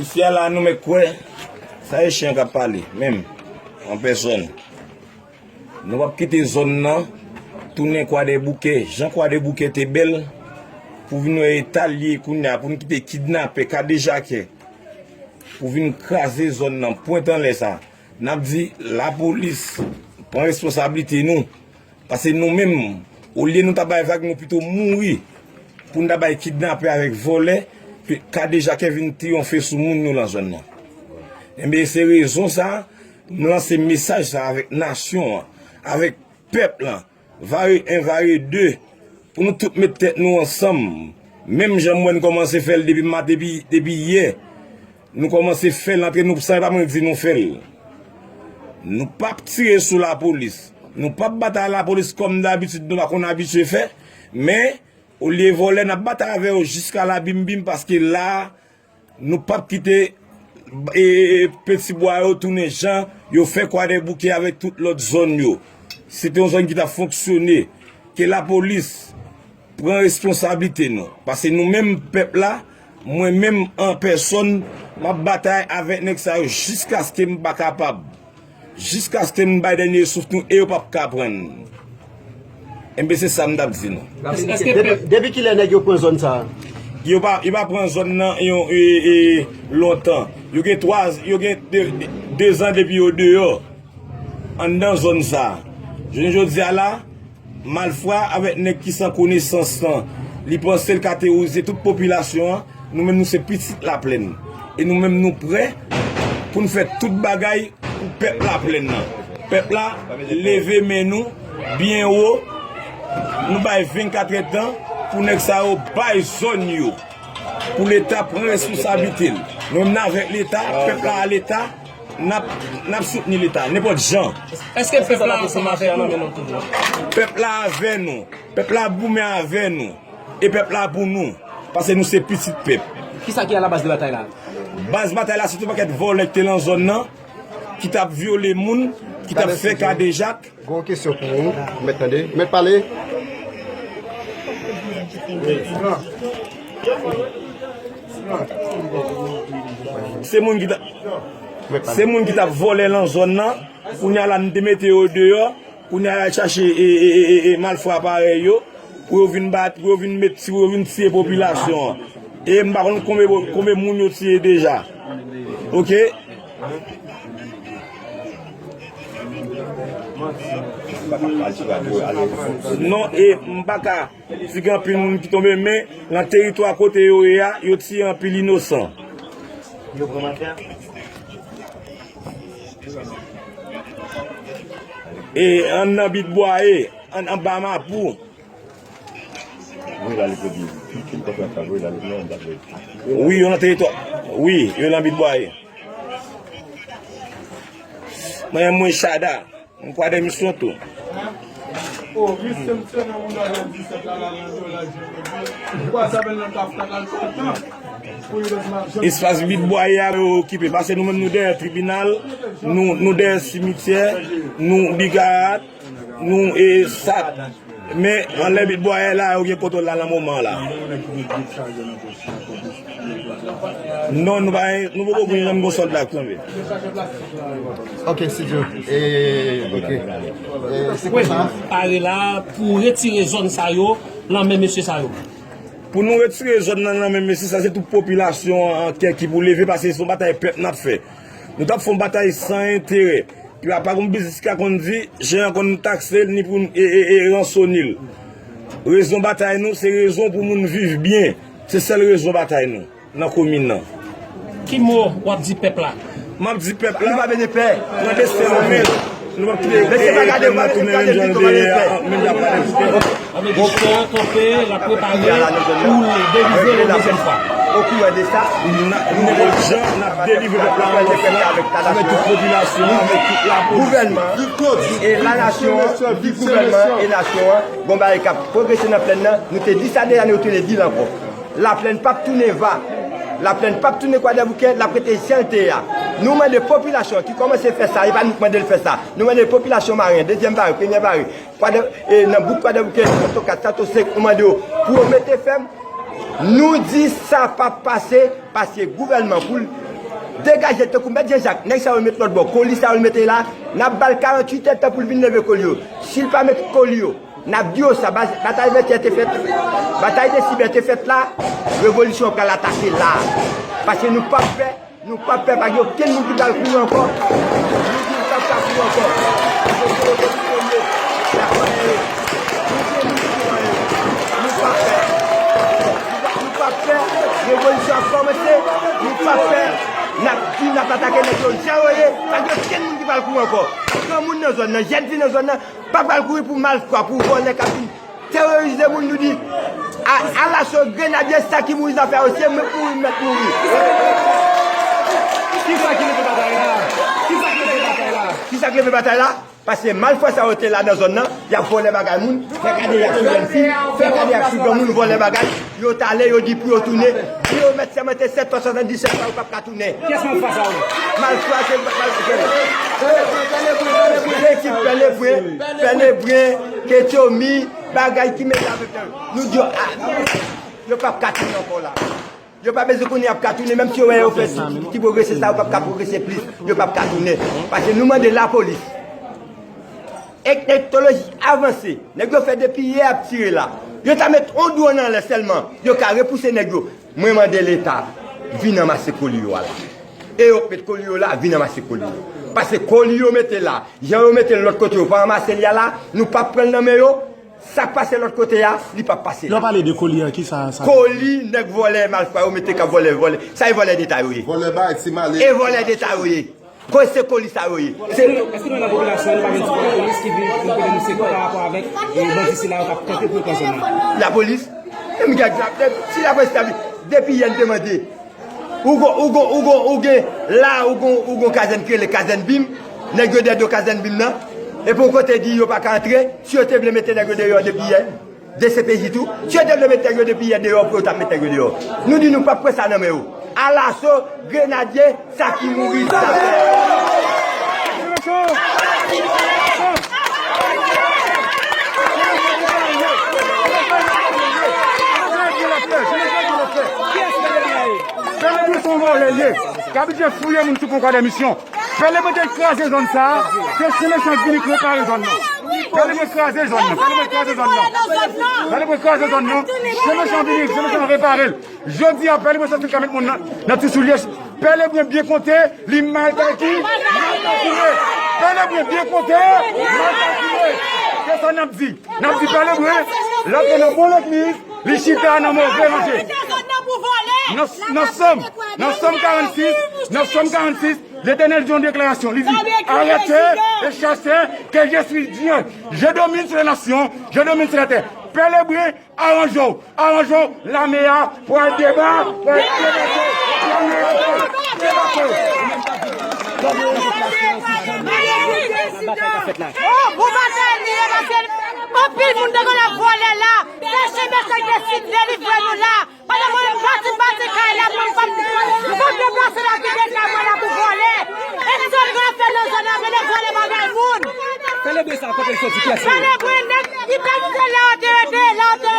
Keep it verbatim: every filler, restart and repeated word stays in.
Isi a la, nou mèt kwè, sa e chen k ap pale, menm, an pèsòn. Nou p ap kite zòn nan tounen Kwadèboukè. Jan Kwadèboukè te bèl, pou vin wè eta l ye kounye a, pou n kite kidnapè, kadejakè, pou vin kraze zòn nan, pwent anlè sa. N ap di lapolis, pran responsablite nou. Paske nou menm, olye nou ta bay vag, nou pito mouri pou n ta bay kidnapè avèk vòlè, ke kadejakè vin triyonfe sou moun nou lan zòn nan. Enben, se rezon sa, nou lanse mesaj sa avèk nasyon an, avèk pèp lan, Vare en, Vare de, pou nou tout met tèt nou ansanm. Menm jan mwen kòmanse fè l depi maten, depi, depi yè. Nou kòmanse fè l antre nou, san e pa mwen di nou fè l. Nou p ap tire sou lapolis. Nou p ap batay lapolis kòm dabitid nou pa konn abitye fè. Men, olye vòlè, n ap batay avè yo jiska labimbim, paske la, nou p ap kite, e, e, e, Petibwa yo tounen jan yo fè Kwadèboukè avèk tout lòt zòn yo. Se te yon zòn ki t ap fonksyone. Ke lapolis pran responsablite nou. Paske nou menm pèp la, mwen menm an pèsòn, m ap batay avèk nèg sa yo jiskaske m pa kapab. Jiskaske n bay dènye souf nou e yo p ap ka pran n. Enben, se sa m t ap di nou. Èske depi, depi kilè nèg yo pran zòn sa a? Yo pa, yo pa pran zòn nan yon, e, e, lontan. Yo gen twa, yo gen de, de, de zan depi yo deyò anndan zòn sa a. Jounen jodi a la, malfra avèk nèg ki san konesans lan, li panse l ka teworize tout popilasyon an. Nou menm, nou se pitit Laplèn. E nou menm, nou prè pou n fè tout bagay pou pèp Laplèn nan. Pèp la, leve men nou byen wo. Nou bay vennkatrè tan pou nèg sa yo bay zòn yo. Pou Leta pran responsablite l. Nou menm, n avèk Leta, pèp la a Leta, n ap, n ap soutni Leta, nenpòt jan. Èske pèp la ansanm avèk nou? Pèp la avè nou. Pèp la goumen avè nou. E pèp la pou nou. Paske nou se pitit pèp. Kisa ki alabaz de batay la? Baz batay la, se tout pakèt vòlè ki te lan zòn nan, ki t ap vyole moun, ki t ap fè kadejak. Gon kesyon pou ou, mèt tande. Mèt pale. Se moun ki t ap, se moun ki t ap vòlè lan zòn nan. Kounye a la, nou te mete yo deyò. Kounye a, y al chache, e, e, e, e, e, malfra parèy yo, pou yo vin bat, pou yo vin met, pou yo vin tiye popilasyon an. E m pa konn konbyen, konbyen moun yo tiye deja. Oke? Non, e m pa ka di gen anpil moun ki tonbe, men nan teritwa kote yo ye a, yo tiye anpil inosan. E anndan Bit Bwaye, an, anba Mapou. Wi, yo nan teritwa. Wi, yo nan Bit Bwaye. Mwen, mwen, Chada. M kwè de misyon tou. Espas Bit Bwaye a yo okipe. Paske nou menm nou dèyè tribinal, nou, nou dèyè simityè, nou Bigarat, nou e Sat. Men anlè Bit Bwaye la, yo gen kontwòl la nan moman la. Non, nou pa, nou poko gen janm gon sòlda k tonbe. Ok, studio. E, ok. E, se konsa. Pare la pou retire zòn sa yo nan men mesye sa yo. Pou nou retire zòn nan nan men mesye sa, se tout popilasyon an kè ki pou leve, paske se yon batay pèp n ap fè. Nou t ap fè yon batay san enterè. Ki pa, pa gon biznis ki ka konn di, jen an konn takse l, ni pou n, e, e, e, ransoni l. Rezon batay nou, se rezon pou moun viv byen. Se sèl rezon batay nou nan komin nan. Ki mo w ap di pèp la? M ap di pèp la, pran desten an men. Nou p ap kite, e, pèp la tounen menm jan nou te ye a, menm jan. Avèk Jan kanpe, l ap prepare pou l delivre yon dezyèm fwa. Okouran de sa, nenpòt jan n ap delivre pèp la avèk tout popilasyon an, avèk tout lapolis. Gouvènman e lanasyon an, gouvènman e nasyon an, gon bagay k ap pwogrese nan plèn nan, nou te di sa deja, nou retourne di l ankò. Laplèn p ap tounen va. Laplèn p ap tounen Kwadèboukè, l ap rete jan l te ye a. Nou mande popilasyon an ki kòmanse fè sa, e pa nou k mande l fè sa. Nou mande popilasyon Maren, dezyèm Vare, premyè Vare, Kwadè, e nan bout Kwadèboukè, Santo kat, Santo senk, nou mande yo pou yo mete fèm. Nou di sa p ap pase, paske gouvènman pou l Degaje tankou Mèt Jan Jak, nèg sa yo met lòt bò, koli sa yo l mete la, n ap ba l karanntuit èdtan pou l vin leve koli yo. Si l pa met koli yo, n ap di yo sa, ba- batay Vètyè te fèt, batay Desibè te fèt la, revolisyon an pral atake la. Paske nou p ap pè, nou p ap pè, pa gen okenn moun ki ba l kouri ankò. Nou di nou p ap ka kouri ankò. Paske se revolisyon yo, se la fwa yo ye. Nou gen moun ki kouri ankò. Nou p ap pè. Nou p ap pè, revolisyon ap kòmanse, nou p ap pè, n ap di, n ap atake nèg yo jan yo ye, pa gen okenn moun ki pral kouri ankò. Granmoun nan zòn nan, jèn fi nan zòn nan, pa pral kouri pou malfwa, pou vòlè k ap vin teworize moun, nou di, a, alaso grenadye sa ki mouri zafè yo, se mwen k mouri, m mèt mouri. Kisa ki leve batay la? Kisa ki leve batay la? Kisa k leve batay la? Paske malfwa sa yo te la nan zòn nan, y ap vòlè bagay moun, fè kadejak sou jèn fi, fè kadejak sou granmoun, vòlè bagay, yo t ale, yo di pou yo tounen, di yo mèt sèmante sèt fwa swasanndisèt fwa, yo p ap ka tounen. Kiyès malfwa sa yo? Malfwa se, mal- se, se ekip Pè Lebren, Pè Lebren, Ketyomi, bagay ki mete avèk yo. Nou di yo, a, yo p ap ka tounen ankò la. Yo pa bezwen konnen y ap ka tounen, menm si yo wè yo fè ti, ti pwogrese sa, yo p ap ka pwogrese plis, yo p ap ka tounen. Paske nou mande lapolis, ek teknoloji avanse, nèg yo fè depi yè ap tire la. Yo ta met on dwòn anlè sèlman, yo ka repouse nèg yo. Mwen mande Leta, vin ranmase koli yo a la. E yo k met koli yo la, vin ranmase koli yo. Paske koli yo mete la, jan yo mete l lòt kote, yo pa ranmase li a la, nou p ap pran l nan men yo. Sa k pase lòt kote a, li p ap pase la. Lè w pale de koli a, kisa sa? Koli, nèg vòlè, malfwa yo mete k ap vòlè, vòlè. Sa e vòlè deta yo ye. Vòlè bay, ti male. E vòlè deta yo ye. Kote se koli sa yo ye? Se Èske nou nan popilasyon an, nou pa gen ti lapolis ki vin pou pote nou sekou pa rapò avèk, e, bandi sila yo k ap tante pou yo pran zòn nan? Lapolis? Menm gad la, si lapolis ta vin, depi yè n te mande. Ou gon, ou gon, ou gon, ou gen, la, ou gon, ou gon kazèn ki rele kazèn Bim. Nèg yo dèyè do kazèn Bim nan. Epi ou kote di yo pa ka antre. Si yo te vle mete nèg yo deyò depi yè, D C P J tou. Si yo te vle mete nèg yo depi yè deyò, pou yo t ap mete nèg yo deyò. Nou di nou p ap pran sa nan men yo. Alaso, grenadye, sa ki mouri, sa fè. Pè Lebren se yon vòlè l ye. K abitye fouye moun sou Konkwa dè Misyon. Pè Lebren te kraze zòn sa a. Se Sen Mechan vini repare zòn nan. Pè Lebren kraze zòn nan. Pè Lebren kraze zòn nan. Pè Lebren kraze zòn nan. Sen Mechan vini, Sen Mechan repare l. Jodi a, Pè Lebren santi l ka met moun nan, nan ti soulye. Pè Lebren byen konte, li mal kalkile, mal kalkile. Pè Lebren byen konte, mal kalkile. Se sa n ap di. N ap di Pè Lebren, l antre nan bon legliz, li chita nan move ranje. Nan, nan Sòm, nan Sòm karannsis, nan Sòm karannsis, Letènèl di yon deklarasyon. Li di, arrêtez et chassez, que je suis Dieu. Je domine sur les nations, je domine sur la terre. Pè Lebren, aranje w, aranje w, lame a pral deba, pral debake, pral debake. Oh, bon batay li ye, paske anpil moun te konn ap vòlè la. Se Sen Mechan ki te fin delivre nou la. Pandan mwen menm pati, pati kay la, mwen pa, mwen pa deplase la kite kay mwen la pou vòlè. E sa nou ap fè nan zòn nan, vle vòlè bagay moun. Pè Lebren sa, kote l soti, kiyès li ye? Pè Lebren, nèg, li pa di se la w te rete, la w te